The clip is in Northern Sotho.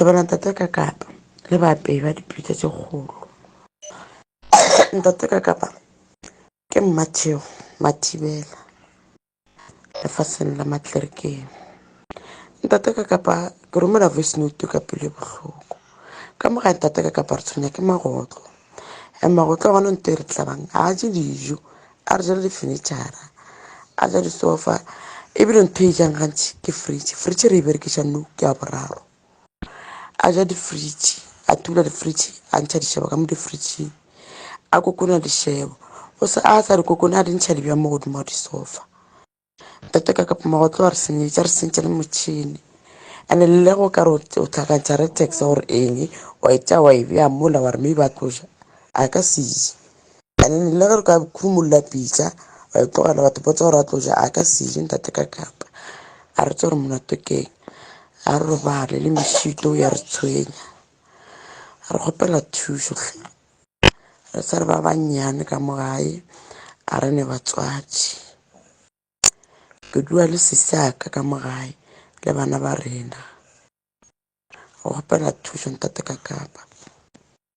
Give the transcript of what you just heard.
Thobela ntate Kakapa le baapei ba dipitsa tše kgolo. Ntate Kakapa ke Mmatheo Mathibela lefaseng la Matlerkeng. Ntate Kakapa ke romela voice note ka pelo e bohloko. Ka mo gae ntate Kakapa re tshwenya ke magotlo. And magotlo a gona nto e re tlabang ga a je dijo a re jela di-furniture-ra a ja disofa ebile ntho e jang gantši ke fridge. Fridge re e berekiša nou ke ya boraro. A ja di-fridge a thula di-fridge a ntšha dišebo ka mo di-fridge-ing a kokona dišebo o sa a sa di kokone a di ntšha di bja mo godimo ga disofa. Ntate ka kapa magotlo a re senyetša re sentše le motšhene and le go ka re o tlhakantšha re tax gore eng wa e tšea wa e bea mola wa re maybe a tlo ja a ka se je and le ge re ka khumulla pitša wa e tlogela batho botsa gore a tlo ja a ka se je ntate ka kapa a re tse gore molato keng a re robale le mešito ya re tshwenya re kgopela thušo hle re sa re ba bannyane ka mo gae a re ne batswadi ke dula le sesi a ka ka mo gae le bana ba rena go kgopela thušo ntate ka kapa.